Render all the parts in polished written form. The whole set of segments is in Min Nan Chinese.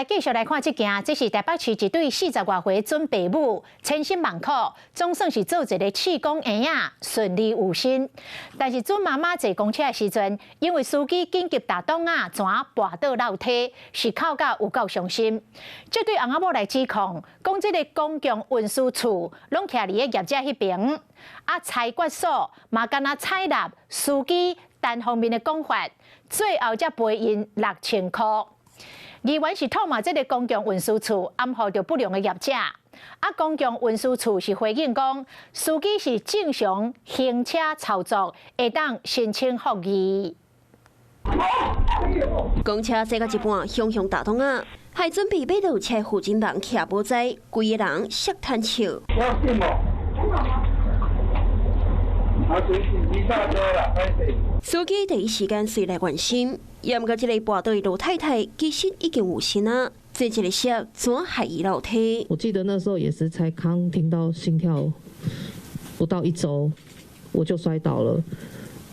繼續來看這件，這是台北市一對40外歲準爸母，千辛萬苦，總算是做一个試管嬰仔，順利有身。但是準媽媽坐公車的時陣，因為司機緊急踏擋仔，怎跋倒落梯，是哭甲有夠傷心。這對翁仔某來指控，講這个公共運輸處攏徛佇个業者彼爿，啊裁決所嘛敢若採納司機單方面的講法，最後才賠𪜶6000箍。議員是痛罵這个公共運輸處暗予著不良的業者，啊，公共運輸處是回應講，司機是正常行車操作，會當申請復議。公車駛到一半，雄雄踏擋仔，還準備欲落車負責人徛無在，規个人摔癱笑。我信無？啊，李大哥啦，歹勢。司機第一時間隨來關心，也毋過這个跋倒的老太太其實已經有身啊，這一个摔怎害伊落梯？我記得那時候也是才剛聽到心跳不到一週，我就摔倒了。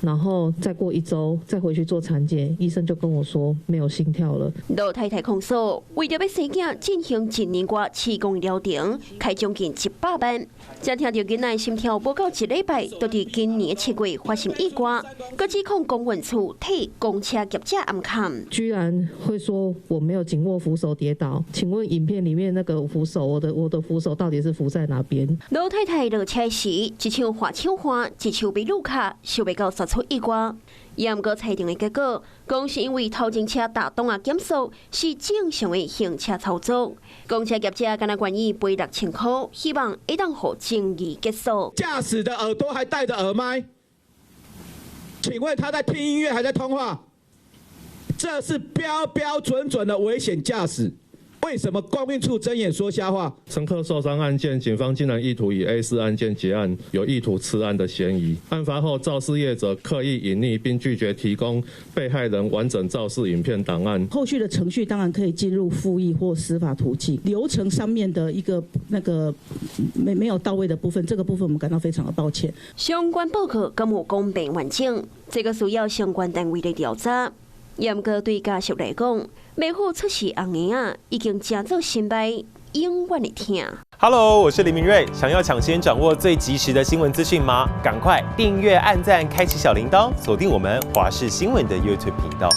然後再過一週再回去做產檢，醫生就跟我說沒有心跳了。老太太控訴，為著欲生囝進行一年外試管療程，開將近100萬。才聽著囡仔心跳無夠一禮拜，就佇今年7月發生意外，閣指控公運處替公車業者掩崁。居然會說我沒有緊握扶手跌倒？請問影片裡面那個扶手，我的扶手到底是扶在哪邊？老太太落車時，一手挽手環，一手欲擼跤，想袂到煞出意外。也毋過裁定的結果，講是因為頭前車踏擋仔減速，是正常的行車操作。公車業者敢若願意賠6000箍，希望會當予爭議結束。駕駛的耳朵還戴著耳麥，請問他在聽音樂還在通話？這是標標準準的危險駕駛。為什麼公運處睜眼說瞎話？乘客受傷案件，警方竟然意圖以 A4 案件結案，有意圖吃案的嫌疑。案發後，肇事業者刻意隱匿並拒絕提供被害人完整肇事影片檔案。後續的程序當然可以進入復議或司法途徑，流程上面的一個那個沒有到位的部分，這個部分我們感到非常的抱歉。相關報告敢有公平完整？這個需要相關單位來調查。嚴格對家屬來講，袂好出世紅嬰仔已經成做心內永遠的疼。 Hello，我是林明睿，想要搶先掌握最及時的新聞資訊嗎？趕快訂閱、按讚、開啟小鈴鐺，鎖定我們華視新聞的 YouTube 頻道。